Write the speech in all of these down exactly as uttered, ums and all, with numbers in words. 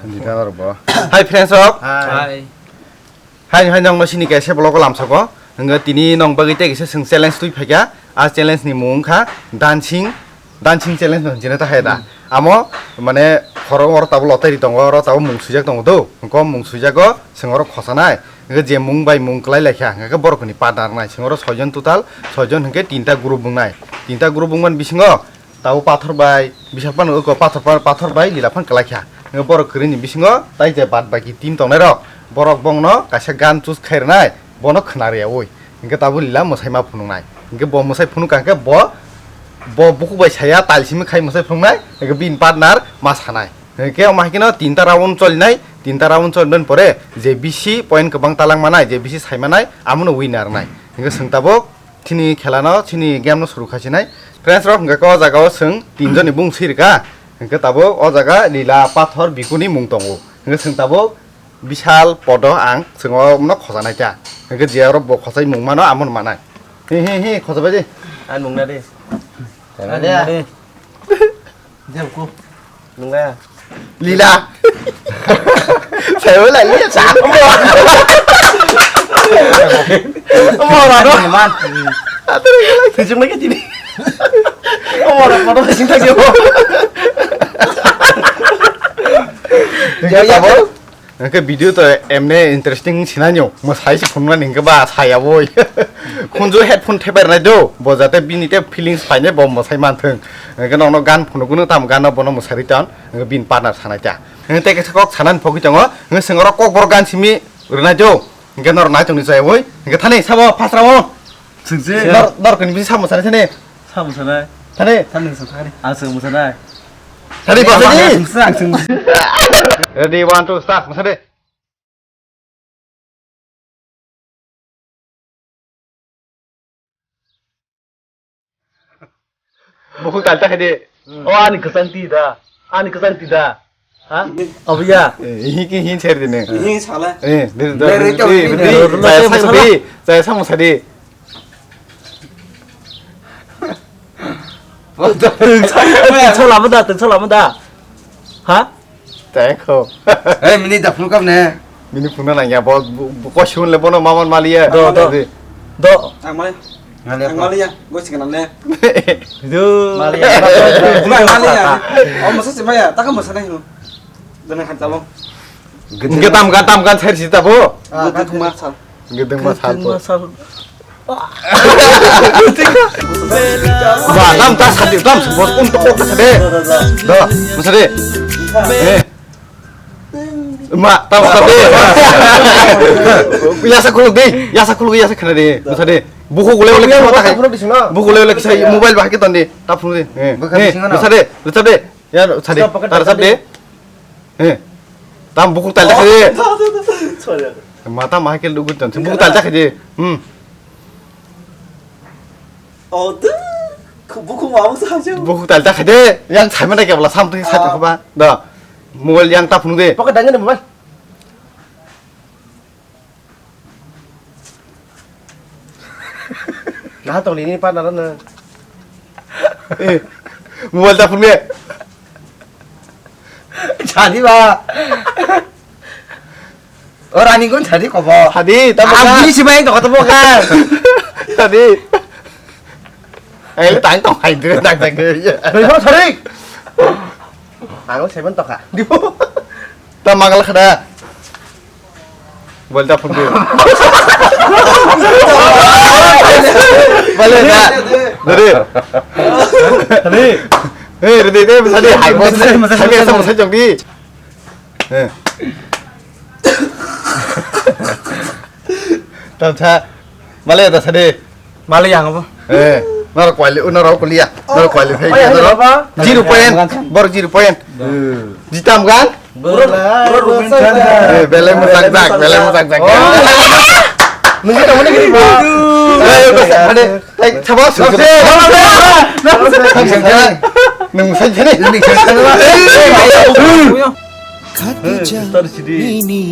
Nini rok bo. Hi friends rok. Hi. Hi, hi, nongno sini kaisa vlog o lamsoko. Hwnga tini nong bagwi tei kaisa chwng challenge twi phaikha. A challenge ni mung wngkha dancing, dancing challenge no hinjina ta hai da. Hmm. Amo mane khorok oro tabuk lottery tongo, oro tabuk mung swijak tongo do. Hwnkhe mung swijago chwng oro khosanai. Hwnkhe je mung bai mung kwlai laikha, hwnkhe borok ni partner nai. Chwng oro soijon total, soijon hwnkhe tinta group wngnai. Tinta group wngmani bisingo Tabuk pathor bai, bisal phano oko pathor pa-, pathor bai lila phano kwlai kha. Hwnkhe borok kwrwini bisingo tai je bad baki team tongnai rok, borok bongno kaisa gan choose khai rwnai, bono khna rwyaui. Hwnkhe tabuk lila mwsai ma phunuknai. Hwnkhe bo mwsai phunuk kha hwnkhe bo, bo bukhuk bai saya tal simi khai mwsai phunuknai, hwnkhe bini partner ma sanai. Hwnkhe omo hai kheno tinta round cholinai, tinta round cholibaini pore je bisi point kwbang talang manai, je bisi sai manai, amono winner wngnai. Hwnkhe chwng tabuk Chini khela no, chini game no suru kha sinai. Friends rok, hwnkhe o jaga o chwng tin joni bung sirika. Hwnkhe tabuk o jaga Lila Pathor Bikuni mung tongo. Hwnkhe chwng tabuk Bishal Podo ang chwng o no khojanai kha. Hwnkhe je oro bo khosai mung mano, amo no manai. Hi, hi, hi, khojabai di. Ang mung na di. Ang mung na di. Jemku. Nungla. Lila. Saya ulah lihat sa. Omo rano. Man. Tujung lagi sini. Omo rano pada sini lagi. Ya, ya. Hwnkhe video to emne interesting sinanyo, mwsai se phunuknani hwnkhe ba saya boi. Khunju headphone thepai rwnai do, bo jate bini te feelings phainai bo mwsai manthwng. Hwnkhe nokno gan phunukgwno tamo gano bono mwsai ri ton, hwnkhe bini partner sanai ta. Hwnkhe tei kaisa kok sanani phogwi tongo, hwnkhe chwng oro kokborok gan simi rwnai do, hwnkhe norok naitongni chaya boi, hwnkhe thani sabo first round. Singse. Nor, nor kini bisi sa mwsani thani. Sa mwsanai. Thani. Thani sa thani. Ang sa mwsanai. Thani ba thani. Ang sa, ang sa. Ready, one, two, start. Mwsade. Buku kalta khade. Hmm. Oh, ani kwchang ti da. Ani kwchang ti da. Ha? Abuya. Eh, ihi ki hin ser dine. Ihi sala. Eh, diri da. Diri da. Diri da. Saya sama sadi. Saya sama sadi. Tengso lama da, tengso lama da. Ha? Tengko. Eh, mini da phunukam ne. Mini phunukna nangya, bo, bo, bo kosi hunle bono maman maliya. Do, do. Do. Ang maliya. Ang maliya, gosi kana ne. Do. Maliya. Maliya. Oh, masa sih maya, takam masa nai. Dana khan tabo. Hwnkhe tam gan, tam gan sair si tabo. Ah, gedeng ma sal. Gedeng ma sal. Gedeng ma sal. Ba, tam ta sadi, tam support pun tokok ta sadi. Do, ma sadi. Eh. Ma, tam sadi. Yasa khuluk di, yasa khuluk, yasa khana di. Ma sadi. Buku gule gule kisa ta khai. Buku gule gule kisa mobile bahai ke ton di. Ta phunuk di. Eh. Ma sadi, ma sadi. Ya, sadi. Tar sadi. Eh. Tam buku tal ta khai di. Sorry. Mata mahai ke lugu ton. Buku tal ta khai di. Hmm. Oh, tu. Buku mau saja. Buku tal ta khai di. Yang sai mana ke bala sam tu sai ta ba. Da. Mobile yang ta phunuk di. Pakai dangan mobile. Naha tong nini partner no. Eh, mobile ta phunuk di. Jadi ba. Ora ni gun jadi kobo. Jadi, ta. Ang bini sibai to kobo kan. Jadi. Eh, tang tong hai dire tang tang. Doi bo sorry. Ang seven toka. Dibo. Ta mangal khada. Bolta phundu. Bale na. Dore. Dore. Eh, dore, dore, masa di. Hai, masa di, masa di, masa di. Eh. Tamsa. Male da sade. Male yang apa? Eh, nor kuali, nor kuliah. Nor kuali fai. Oh, ya, nor apa? Zero point. Bor zero point. Jitam kan? Bro, bro, bro. Eh, belai mojak jak, belai mojak jak. Oh. Nunggu tamu ni gini, bro. Eh, bos, ada. Eh, coba, coba. Nung sai sini. Nung sai sini. Khadija nini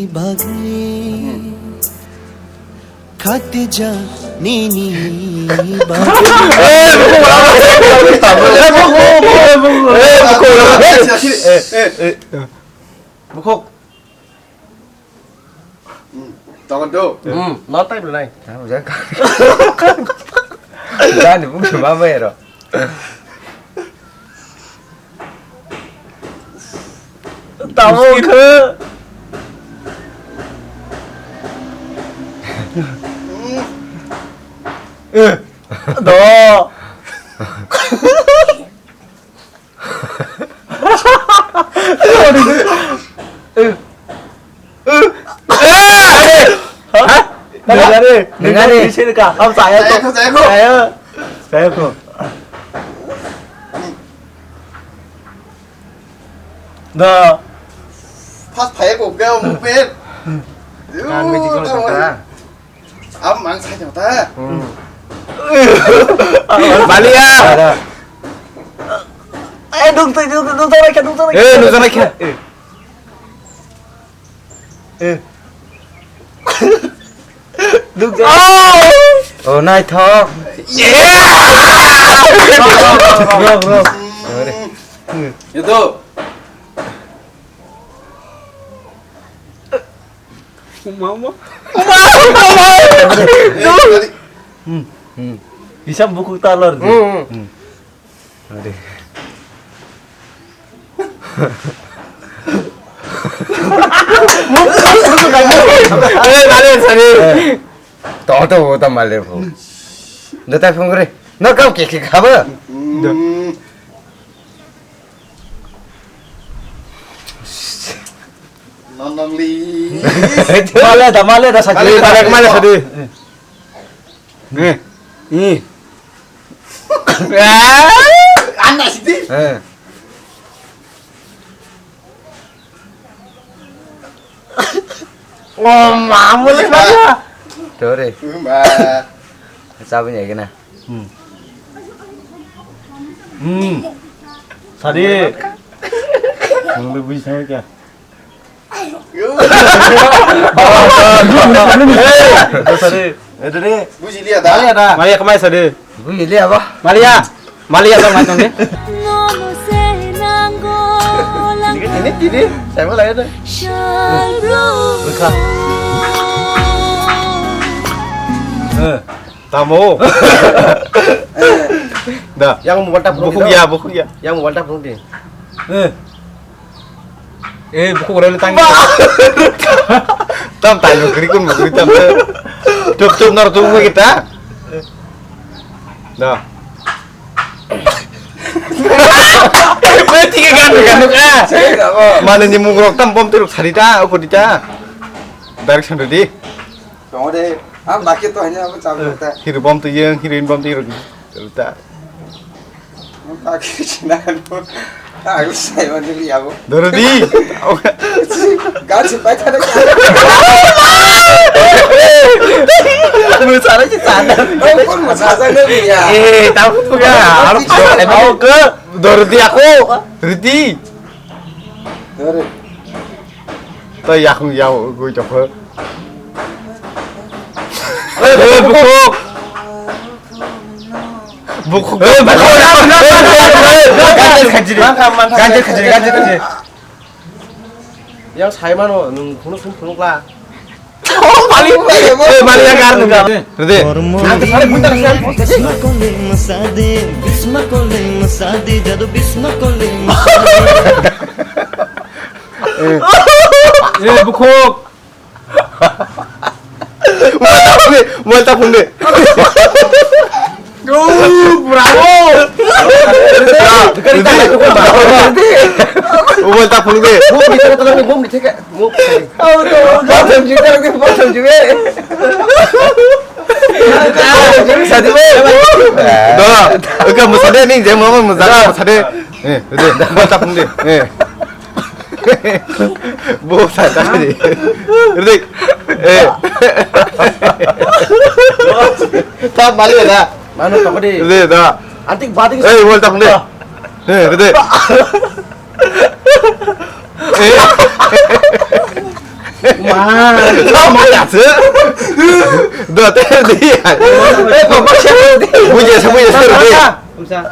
bagwi. Khadija nini bagwi. Eh, buku, buku, buku, buku. Eh, buku, buku. Eh, eh, eh. Bukhuk. Hmm. Tongo do. Hmm. No time nai. Tamo jak. Jani bung se mama ero. Tamo khe. Eh. Do. Nengani. Nengani. Sini ka. Am saya ko. Saya ko. Saya ko. Saya ko. Da. Pas phai ko ga mo pe. Kan me jikon ka. Am mang sai jang ta. Balia. Eh, dong tai, dong, dong tai, dong tai. Eh, dong tai. Eh. Dong tai. Oh, naithok. Yeah. Bro, bro. Itu. Mama. Hmm. Hmm. Bisa buku talor. Hmm. Hmm. Ade. Eh, male sari. To to ta male pho. Data phone kore. No kam ke ke khaba. Hmm. Nonongli. Male da, male da, sadi. Male, male, male, sadi. Eh. Eh. Eh. Anna sidi. Eh. Oh, mamuli mana? Dore. Ma. Sabi ni gina. Hmm. Hmm. Sadi. Nang lebih sama kya? Sadi. Itu ni. Buji liya da. Maliya da. Maliya kemai sadi. Buji liya ba. Maliya. Maliya tong nai tong ni. Ini ini saya mau layan deh. Buka. Eh. Tamo. Da. Yang mobile ta phone bukhuk di. Ya, bukhuk ya. Yang mobile ta phone di. Eh. Eh, bukhuk rel tang. Tam tai lo kri kun bukri tam. Tup tup nor tup kita. Da. Mane ni mugrok tam bom tiruk sarita, ukurita. Direction ready. Tongo de, ang bakhe to hanya abo cham ta. Hero bom to yang, heroine bom to yang. Ta. Bakhe china no. Aku sai mani liya bo. Dorodi. Gachi pai thare. Mo sara chi sana. Kon mo sasa ne liya. Eh, tahu tu ya. Aro ko. Dorodi aku. Riti. Dore. To yakung yao goi jokho. Eh, bukhuk. Bukhuk. Eh, bukhuk. Ganjil khajiri. Ganjil khajiri, ganjil khajiri. Yang sai mano, nung khunu khunu khunu kla. Oh, bali. Eh, bali yang gar nung. Rede. Bisma calling masadi, Bisma calling masadi, jadu Bisma calling masadi. Eh, bukhuk. Mobile ta phone de, mobile ta phone de. Oh, bravo. Mobile ta phone de. Mum ni theke, mum ni theke. Mum. Bathroom ji, bathroom ji, bathroom ji. Sadi be. Do. Oke, musade ni je mama musade, musade. Eh, de, mata phung de. Eh. Bo sa ta de. Rik. Eh. Ta bali da. Mano to de. De da. Antik badi. Eh, wal ta phung de. Eh, de. Eh. Ma. Ma ya se. Do te de. Eh, papa se de. Buje se, buje se de. Kamsa.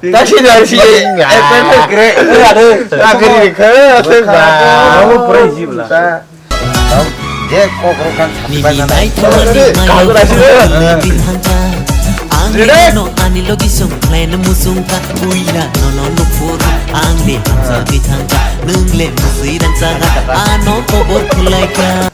Taksi, taksi. Eh, perfect, great. Ada. Taksi ni ke, asal dah. Kamu pura easy pula. Je kok rokan. Nini nai thani mai. Kamu taksi. Ang no ani logi song plan musung ka. Uila no no look for. Ang le hamsa di thangka. Nung le musui rang saka. Ano kobor khulai ka.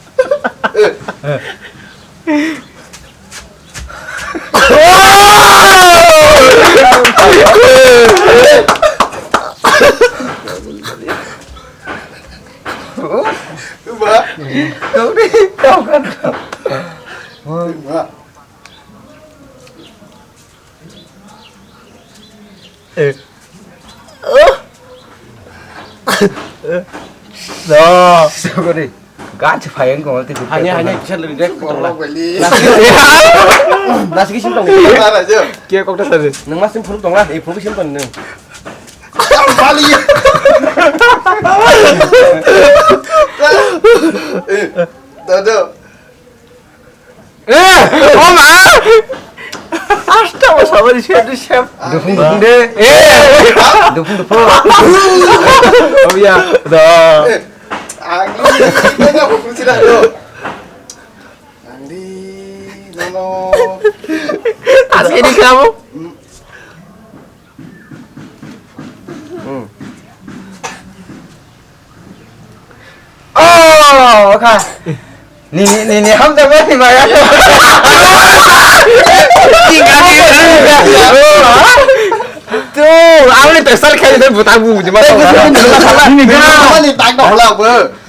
No. Sorry. Gan se phai ang kong te. Hanya, hanya, kisa lori dek. Nasi, nasi kisim tong. Ke kok ta sari. Nang mas sim phuru tong la, e phuru sim tong nang. Bali. Eh, dodo. Eh, oh ma! Asta, oh, sabar, siap, siap. Dukung, dukung de. Eh, dukung, dukung. Oh iya, dah. Angdi, kita nggak mau kunci dah, lo. Angdi, nono. Asik ini kamu. Hmm. Oh, kha. Ni, ni, ni, ni, ham da ba ni ba ya. Ni ga ni ga. Tu, ang ni tesal khai de buta bu je ma. Ni ga ni tak da hola bu.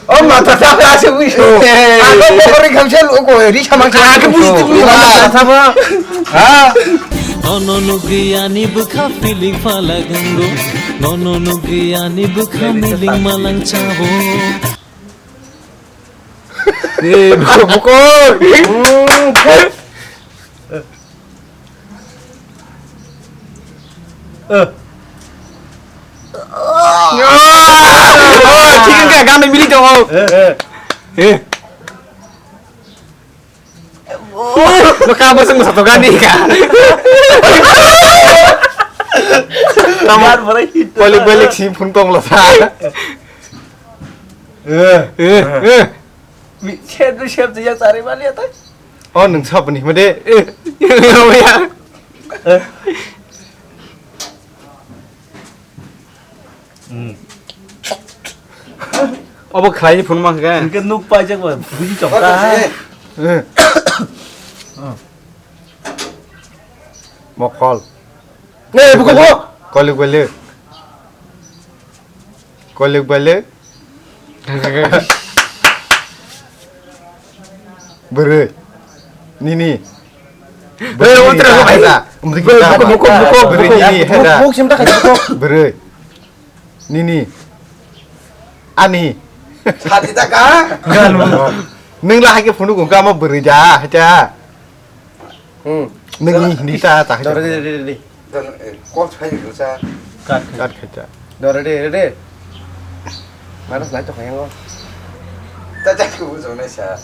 Oh, mata sa ka se bu. Ako mo kori kham se lo ko ri sama sa. Ako bu tu bu. Ha? Nono nugri ani bukha feeling pala gango. Nono nugri ani bukha miling malang chabo. Eh, buko, buko. Eh. Oh, chicken ka ganda mili tongo. Eh. Lo ka ba sung sa to gani ka. Tamar borai hit. Balik balik si phun tong lo sa. Eh, eh, eh. Mi sep tu sep tu ya sari bali atai. Oh, nung sap ni made. Eh. Ya. Obo khlai phone ma khe. Hwnkhe nuk paijak ba buji chok ta. Eh. Mokol. Eh, buko, buko. Kolik balik. Kolik balik. Bwrwi. Nini. Eh, ultra ko kaisa. Buko, buko, buko, buko. Bwrwi nini, heda. Buko, buko, buko. Bwrwi. Nini. Ani. Sati ta ka? Nung la haike phunuk wngkha, omo bwrwi ja, hacha. Hmm. Nung ni hindi ta, ta. Dore, dore, dore, dore. Don, eh, call phai rwsa. Cut, cut. Cut khacha. Dore, dore, dore. Manas nai to khayango. Ta, ta, ku bu jong nai sa.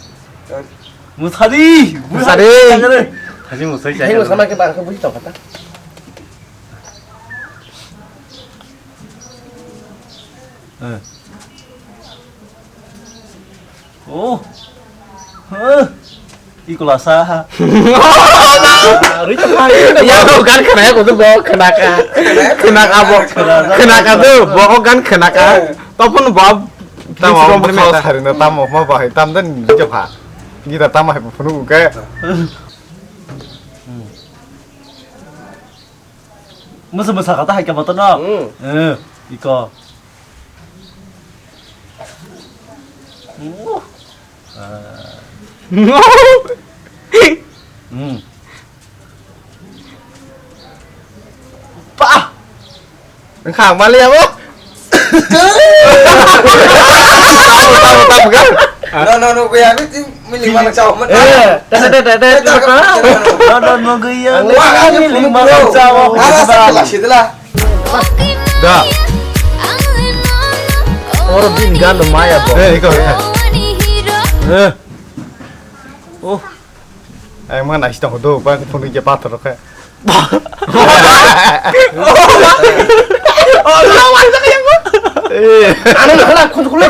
Musadi, musadi. Musadi. Haji musai. Haji musai ma ke bar ko buji to kata. Eh. Oh. Huh. Ikola saha. Ya, kau kan kena ya, kau tu bawa kena ka. Kena ka bo. Kena ka tu, bawa kan kena ka. Topun bawa. Tamo, tamo, tamo, tamo, bahai, tam dan jabha. Kita tamo hai phunu ke. Musu musa kata hai kabato no. Hmm. Eh, iko. Uh. Ah. Hmm. Pah. Nang khang mali abo. Tamo, tamo, tamo, kan? No, no, no, kuya, aku tim milik mana cowok mana? Eh, dah, dah, dah, dah. Eh, tak, tak, tak, tak. No, no, no, kuya. Wah, aku milik mana cowok. Ada satu lah, situ lah. Da. Oro bin galo maya bo. Eh, iko, iko. Eh. Oh. Ai, mana isi tong do, bang phone je pathor khe. Ano na khana khun khun.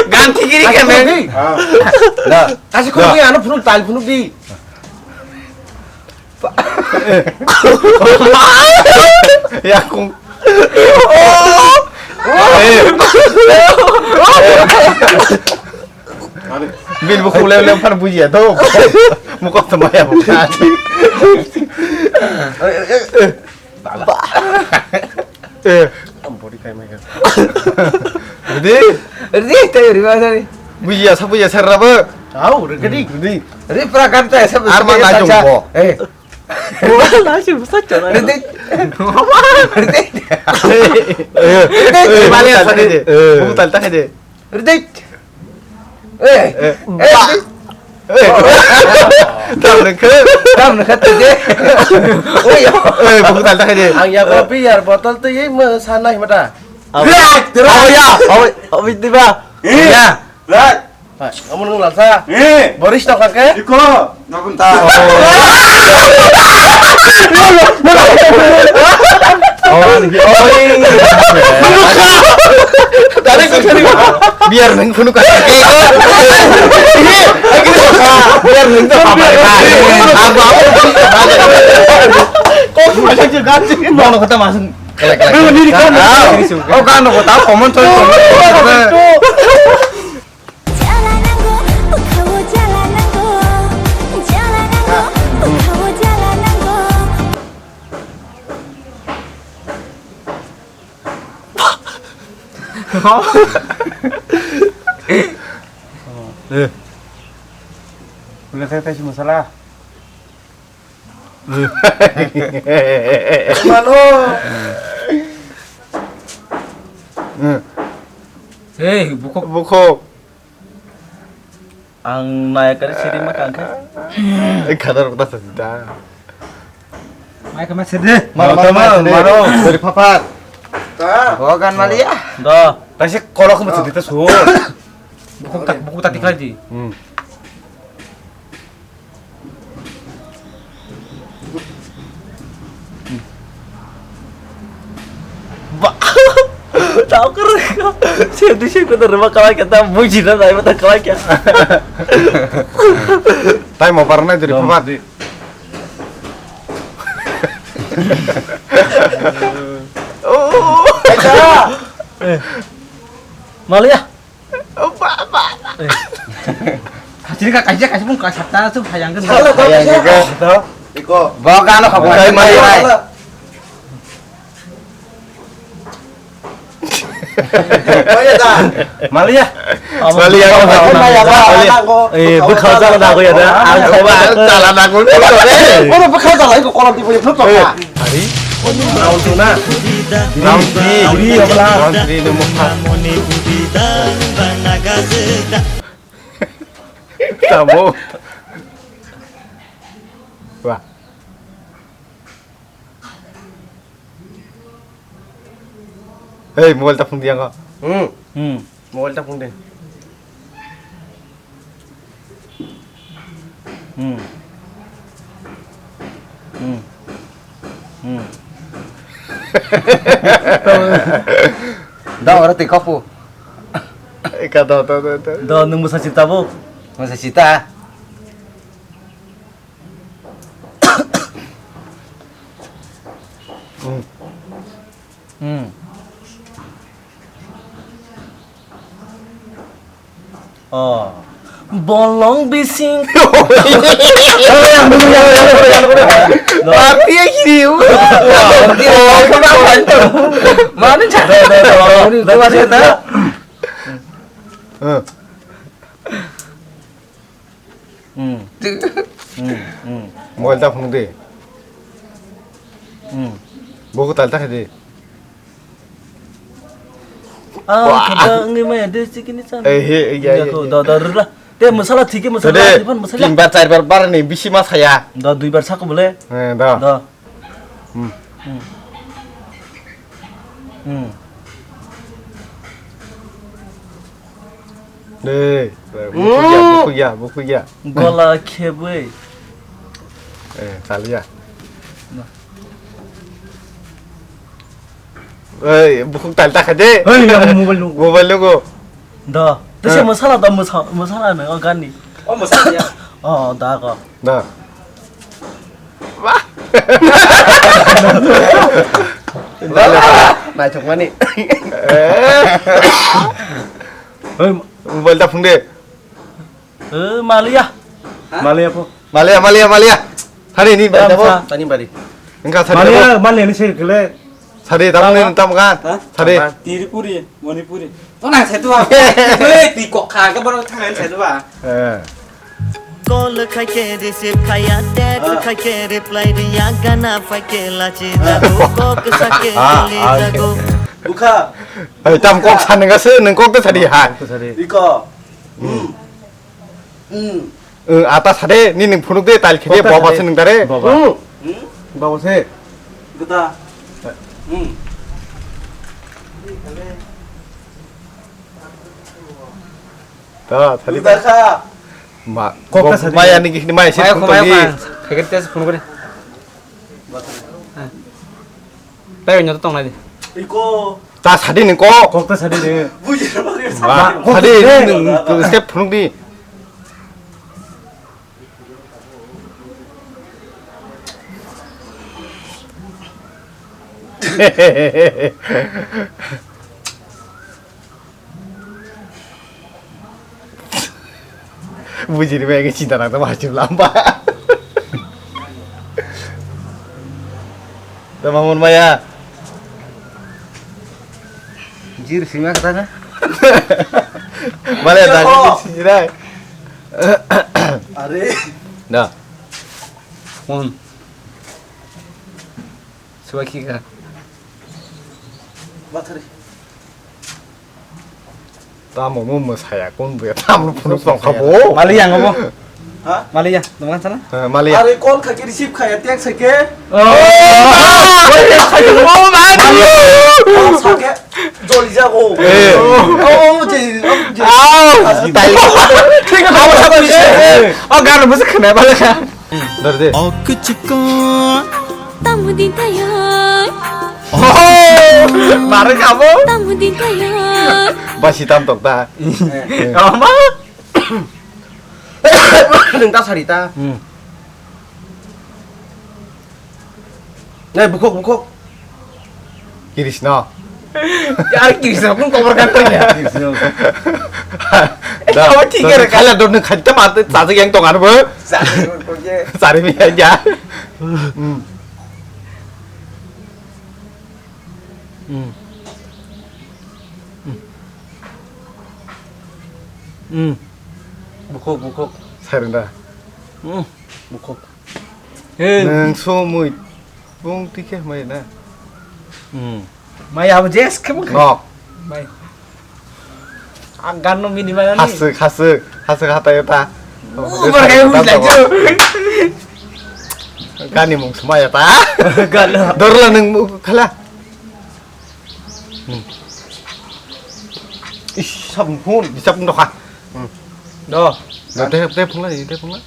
Gan thikiri kene. Na. Kasi khun khun ano phunuk tal phunuk di. Yakung. Bin buku lem lem pan buji ya to. Muka sama ya bukan. Eh. Body kai mai. Ready? Ready, tayo, ready, ready. Buji ya, sa buji ya, sa raba. Au, ready. Ready. Ready, pra kan ta, sa. Arma na jong bo. Eh. Wala si busa chora. Ready. Ready. Eh, eh, bale sa de. Buku tal ta de. Ready. Eh, eh, eh, ba. Eh. Tam ne khe. Tam ne khe de. Oi. Eh, buku tal ta de. Ang ya bo beer bottle to yei mo sa nai mata. Awi. Awi ya. Awi, awi diba? Eh. Ya. Right. Hai, kamu nung lalsa? Eh. Boris tong kake? Iko. Nabun ta. Biar neng kunu kake. Biar neng to apa ya? Apa apa? Kok macam juga sih? Mau kata masuk. Kelek kelek. Oh, kan kata common sense. Jala nango, bwkhao jala nango. Jala nango, bwkhao jala nango. Eh. Boleh saya kasih masalah? Mano. Hei, bukhuk. Bukhuk. Ang naya kare siri ma kangkhe. Khadar kota sajita. Mai kama sede. Mano, mano, mano, mano. Dari papar. Bogan malia. Do. Taisi kolok mo sajita su. Bukhuk tak, bukhuk tak dikhai di. Hmm. Ba. Tao kar. Sedi sedi ko rema kala kya ta buji na dai mata kala kya. Tai mo parna jeri phamat di. Oh. Malia. Ba, ba, ba. Kasih ka, kasih, kasih pun kasih ta tu hayang kan. Salah, hayang kan. Iko. Bawa ka ano kamu. Kai mai mai. Oh iya ta. Malia. Malia. Malia. Eh, bukan salah aku ya dah. Aku salah aku. Oro bukan salah aku kolam tipu itu. Ari? Round two na? Round three. Round three ni mukha. Tamo. Wah. Hei, mobile ta phung di ang. Hmm. Hmm. Mobile ta phung de. Hmm. Hmm. Hmm. Da ora te kapu. Eka da da da da. Da nung musa sita bo. Musa sita. Hmm. Hmm. Oh. Bolong bising. Mati ya kiri. Mana cara? Hmm. Hmm. Hmm, hmm. Mobile ta phunuk di. Hmm. Buku tal ta khe di. Ah, wah. Khata wngwi maya de sikini chan. Eh, he, ya, ya, ya. Da, da, rwla. Te masala thike masala, tode, iban masala. Tin bar, char bar, bar ni bisi ma saya. Da, dui bar sako bole. Eh, da. Da. Hmm. Hmm. Hey, bukhuk ya, bukhuk ya, bukhuk ya. Gola khebwi. Eh, taliya. Oi, bukhuk tal ta khaide. Oi, ya, mobile nungo. Mobile nungo. Da. Tese masala da, masa-, masala na, o gani. O masala ya. Oh, da ko. Da. Wah. Naichok mani. Eh. Oi, mobile ta phungde. Eh, maliya. Ha? Maliya po. Maliya, maliya, maliya. Sari ni bai tamo. Tani bari. Engka sari. Maliya, maliya ni sir kele. Sari tamo ni tamo ka. Ha? Sari. Tiripuri, Manipuri. To na setu apa? Hei, ti kok kha ke baru tangan setu apa? Eh. Call khai ke receive khaya, text khai ke reply riya, gana phai ke lachi jago, kok sa ke dili jago. Bukha. Hei, tam kok sa nengka se, neng kok te sari ha. Iko. Hmm. Hmm. Eh, ata sade, ni neng phunuk de, tal khede, boba se neng tare. Boba. Hmm. Hmm. Boba se. Gota. Hmm. Ta, sade. Gota kha. Ma, kok ta sade. Maya ni gihni maya se phunuk di. Khaget te phunuk de. Tei nyoto tong nai di. Iko. Ta sadi ni kok. Kok ta sadi ni. Buji na bagi. Ba, sadi ni step phunuk di. Bujini bai khe chinta nang tamo hachim lamba. Tamo mon maya. Jir sima kata na. Male da jir sijira. Are. Da. Mon. Suwa ki ka. Bathari. Tamo mo mwsaya kun buya tamo phunuk tong kha bo. Maliya ngo bo. Ha? Maliya, nang sana? Eh, maliya. Are call kha ke receive kha ya text kha ke. Oh. Oh, my God. Oh, sa ke joli ja go. Eh. Oh, oh, je, oh, je. Ah, tai. Thik ase, thik ase. Oh, gana busi khna bala kha. Dor de. Okchiko. Tamu din tayo. Oh, mare khabo. Tamu din tayo. Basi tam tok ta. Ama. Nung ta sari ta. Hmm. Nai bukhok, bukhok. Krishna. Yar Krishna pun kobor kan tanya. Krishna. Da, kala dor nung khatta mate chaja yang tong anu bo. Sari mi ya. Hmm. Hmm. Hmm. Bukhok, bukhok. Sari da. Hmm. Bukhok. Hey. Nang so mui bung tikhe mai na. Hmm. Mai abo jes khe mung. No. Mai. Ang gan no mini mai ni. Hasuk, hasuk, hasuk hatai ta. Ubar kai bung lai jo. Gani mung sumaya ta. Gan no. Dorla nang khala. Hmm. Ish, sabun phun. Sabun dokha. Hmm. Do. Do te te phun la, te phun la.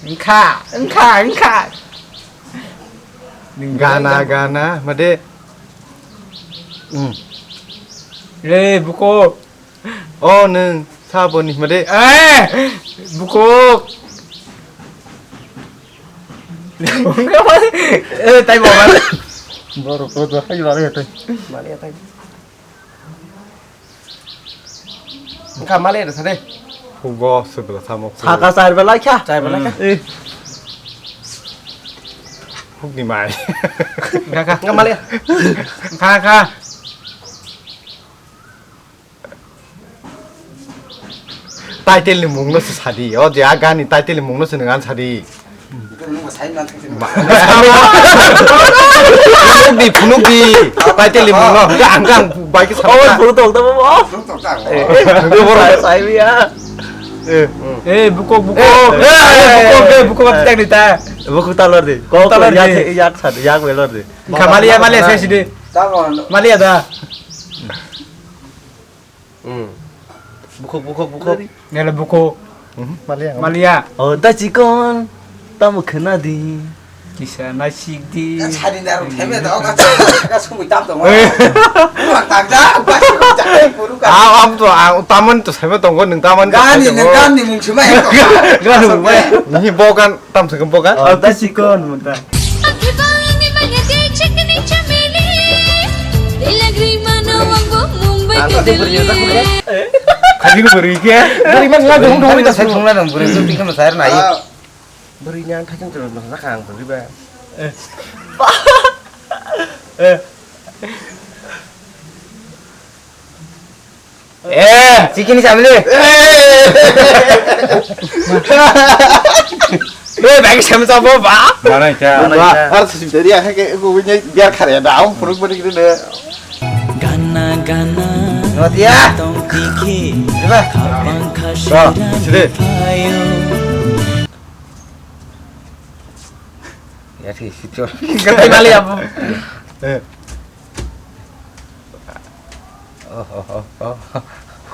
Engkha, engkha, engkha. Gana, gana, made. Hmm. Eh, buko. Oh, nung, saboni, made. Eh, buko. Eh, tai bo, man. Boro, boro, hai, boro, tai. Mari, tai. Engkha male da sare. Hugo subla samo. Saka char belai kha. Char belai kha. Eh. Hukni mai. Engkha kha. Engkha male. Engkha kha. Title ni mung no se sadi. O je a gan ni title ni mung no se nang sadi. Phunuk di, phunuk di. Title ni mung no. Ang, ang, bai ke sama. Oh, phunuk tong tamo. Eh, sai, sai ya. Eh, bukok, bukok. Eh, bukok, eh, bukok tak ni ta. Bukok talor di. Kok talor di. Yak, yak sad, yak belor di. Kamali ya, mali ya, saya sini. Mali ya da. Hmm. Bukhuk, bukhuk, bukhuk. Nela buko. Mhm. Malia. Malia. Oh, da chikon. Tamo khna di. Kisa na sik di. Sari na rok theme da, ka, ka sumui tam tongo. Eh. Buang tak da, ka sumui tak da, buru ka. Ah, am to, ah, taman to saiba tongo, nung taman to Gani, saiba nung tongo. Gani mung sima ya. Gani mung bai. Ni bo kan tam se bo kan. Oh, da chikon mun ta. Ang kibang ni manya de chikni chameli. Dilag ri mana wang bo Mumbai ke Delhi. Kajing beri ke. Beri man ngadung dong. Kami tak sung na dong, beri tu tinggal saya na. Ah. Beri nyang kacang terus masa kang beri ba. Eh. Eh, chikini samli. Eh, bagi sama sabo ba? Mana cha? Ba, har sisi dari ya ke ko nya biar khare da, um, puruk puruk gitu deh. Gana gana. Notia. Tong tiki. Ba. Kapang khasi. Ba, sini. Ya, si, si, cor. Ganti balik apa? Eh. Oh, oh, oh, oh.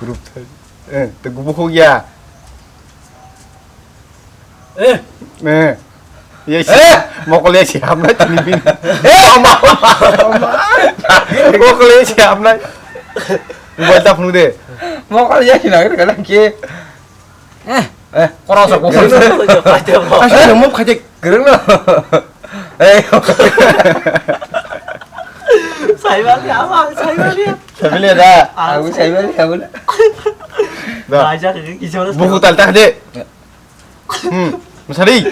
Huruf tadi. Eh, tegu buku ya. Eh. Eh. Ya, si. Eh. Mokol ya, si, hamna tini bin. Eh. Mokol ya, si, hamna. Mobile ta phone de. Mokol ya, si, na, kena ki. Eh, eh, korang sa, korang sa. Asal mop khaje gereng no. Eh. Saibali apa? Saibali. Saibali da. Ah, aku saibali, aku da. Da. Baca ke kisah orang. Buku tal tak de. Hmm, masari.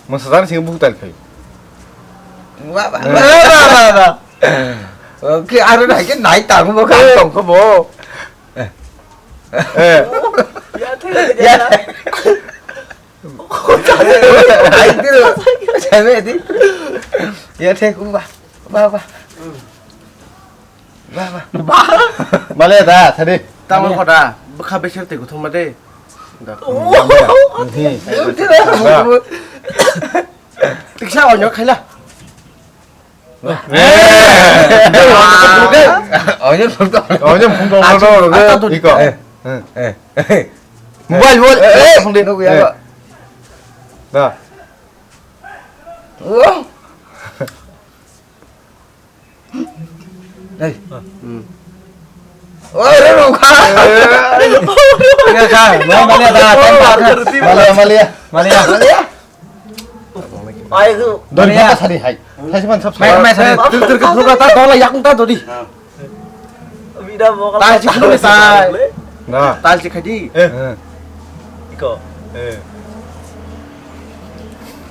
Masari sing buku tal kai. Wah, wah, wah, wah, wah. Oke, aro na ke nai tamu bo kan tong ko bo. Eh. Eh. Ya, ya. Ai, itu loh. Saya itu. Ya, saya ku, wah. Wah, wah. Wah, wah. Malia da, tadi. Tamo khoda, bwkha besar te kuthum mate. Da. Oh. Ni. Tiksa onyo khaila. Oye, punto. Oye, punto. Iko. Eh, eh. Mobile, mobile. Eh, eh. Punto, punto, ya. Da. Oh. Hey. Hmm. Oh, ro, ro, kha. Kha, kha. Malia, malia, da, da, da. Malia, malia. Malia. Malia. Ai, hu. Dori, malia. Bata sari hai. Sai man sab. Mai, mai, sari. Tur, tur, ke, tur, ta, dola, yak, ta, dori. Bida mo kala. Tai si khuluk tai. Na. Tai si khadi. Eh. Iko. Eh.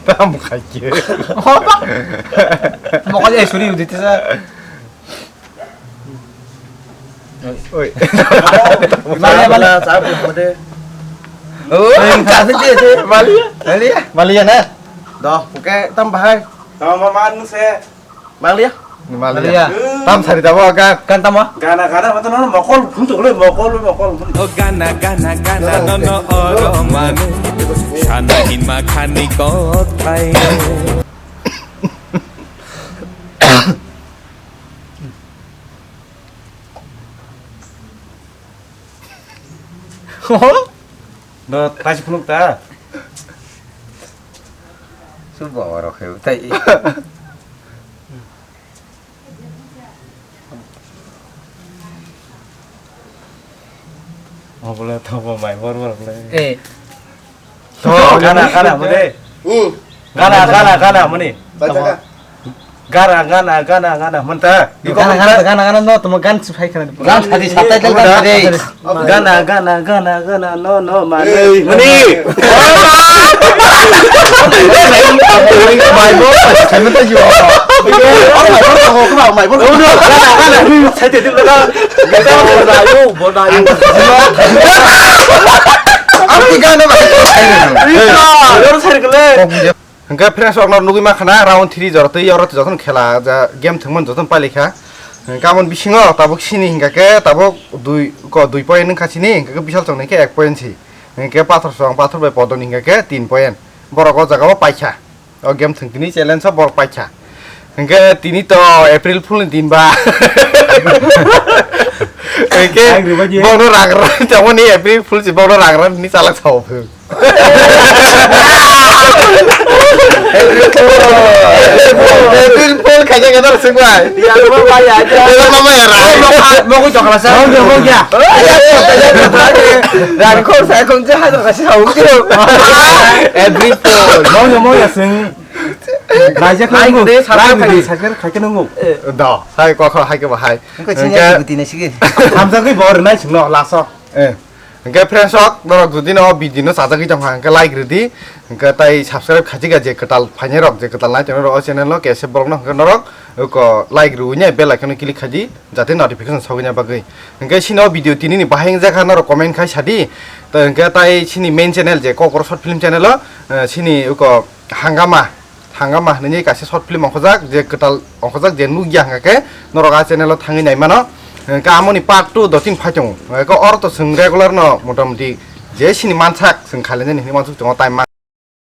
Tam khai ke. Mo kala suri udit sa. Oi. Malia, malia. Sa bu de. Oh, kasi dia tu. Malia. Malia. Malia na. Doh, oke, tam bahai. Tam manu se. Malia. Malia. Malia. Tam sari tabo gan. Gan tamo? Gana gana mata nono mokol phun tu le mokol mokol. O gana gana gana nono oro manu. Sana hinma khani kothai. No, taisi phunuk ta. Su bawa rok he tai. Obole to bo mai bor bor le. Eh. To gana gana mone. Hmm. Gana gana gana mone. Baca ka? Gana gana gana gana menta. Gana gana gana gana no tamo gan sifai kana. Gan sadi satai dan gan sadi. Gana gana gana gana no no mane. Muni. Mai bo. Sampai tadi. Oh, mai bo. Mai bo. Gana gana. Saya tidak dengar. Gana gana. Yo, bodoh. Ang tiga na ba. Yo, saya kele. Hingke friends rok no nugui mankha na round three jora tei oro jotono khela ja game thwngmani jotono pailai kha. Hingke amoni bisingo tabuk sini hingka khe tabuk dui ko dui point wngkha sini hingka khe bisal chong hingke ek point si. Hingke pathor song pathor bai podon hingka khe tin point. Borok o jaga o paikha. O game thwng tini challenge o borok paikha. Hingke tini to April Fool ni din ba. Oke. Ang rwbaidi. Bokno rang rang, tamo ni April Fool si bokno rang rang ni chalak sao. April Fool khaja khaja sungbai. Ya, mo ba ya, ya. Ya, mo ba ya, ra. Mo, mo, mo, mo, chokla sa. Mo, mo, mo, ya. Rang khor sa khong je ha ka sa u. April Fool. Mo, mo, mo, ya, sung. Raja ko Hai, nungu. Deh, subscribe Raja khai. Deh, subscribe khai ko nungu. Da, hai, ko, ko, hai, ko, hai. Ko sini Engke aku tine sigi. Hamsa ko bor nai sungno, laso. Eh. Hingke friends rok, norok jodi no video no chajagwi tongkha, hingke like ridi, hingke tai subscribe khajiga je kwtal phainai rok, je kwtal nai tongnai rok o channel o, K S F borok no hingke norok uko like rwui nai bell icon no click khaidi, jate notification sogwi na bagwi. Hingke sini o video tini ni bahai wngjakha norok comment khai sadi, to hingke tai sini main channel je Kokborok short film channel o, eh, sini uko Hangama, Hangama hinwi kaisa short film ongkhojak, je kwtal ongkhojak, je nukya hwnkha khe norok a channel o thangwi naimano. Hwnkhe amoni part two dottin phai tongo. Hwnkhe oro to chwng regular no motamoti je sini mansak chwng khailainani hinwi uansuk tongo time ma.